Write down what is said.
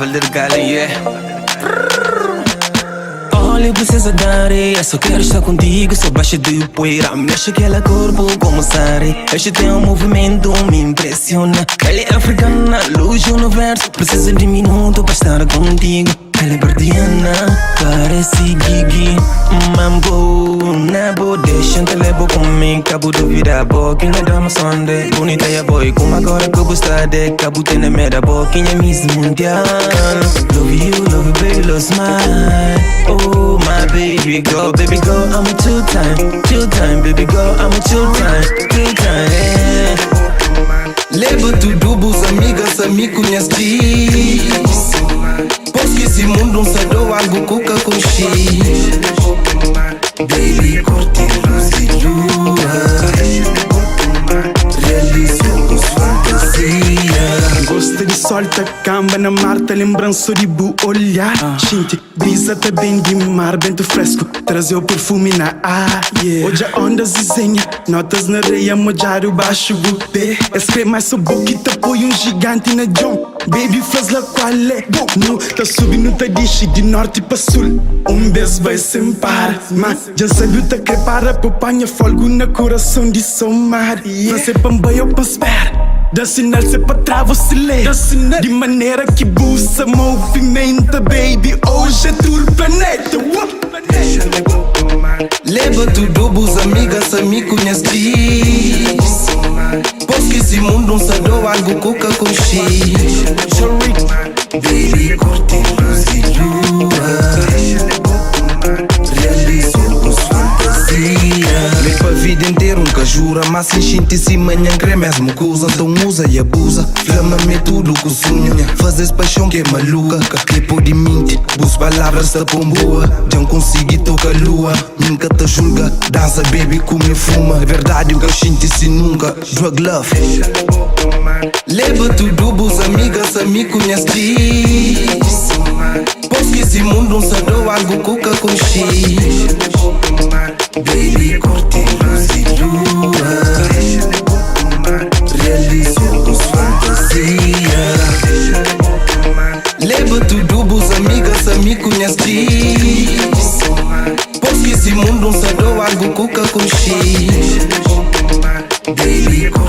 Little Gallon, yeah. Olha, princesa da areia, só quero estar contigo, só baixa de poeira. Mexe aquele corpo como sari. Este teu movimento me impressiona. Ela é africana, luz do universo. Precisa de minuto para estar contigo. Ela é guardiana, parece Gigi. Mambo, na bo deixa te levo comigo. Cabo duvida, boquinha dama Sunday. Bonita e boy, como agora que eu está de cabo tem na boquinha Miss Mundial. Love you, love you, baby, love smile. Oh, my baby girl, baby girl, I'm a two time, two time, baby girl, I'm a two time, two time. Yeah. Leva tudo, bus amigas, amigo, minhas diz. Pois que esse mundo não se dou algo cuca com X. Baby, curte luz e lua. Realizamos fantasia. Gosta de sol, tá camba na mar, tá lembrança de bu olhar. Gente, brisa tá bem de mar, vento fresco, trazer o perfume na ar. Yeah. Hoje a ondas desenha, notas na areia, molhar o baixo do pé. Escreve mais só boquita, põe um gigante na John. Baby, faz lá qual é. No, tá subindo, tá dixe de norte pa sul. Um beijo vai sem par, mas já sabe tá que para, panha fogo na coração de somar. Yeah. Fazer pambaio pa espera. Dá sinal se pa trava se lê. De maneira que buça movimenta, baby. Hoje é tudo planeta. Leva tudo, bus amigas, amigo, minhas diz. Pois que esse mundo não se dou algo cuca com X. Baby, curte luz e lua. Realizamos fantasia. Leva a vida inteira, nunca jura. Mas se sente se manhã, crê mesmo que usa. Então usa e abusa. Flama-me tudo que sonha. Fazes paixão que é maluca. Que pode mentir, bus palavras da pomboa. Já não consegui tocar lua. Nunca te julga. Dança, baby, come fuma. É verdade, o que eu sinto se nunca. Drug love. Leva tudo, bus amigas, amigo, minhas diz. Pois que esse mundo não se dou algo cuca com X. Baby, curte luz e lua. Realizamos fantasia. Leva tudo, bus amigas, amigo, minhas diz. Pois que esse mundo não se dou algo cuca com X. Baby, curte.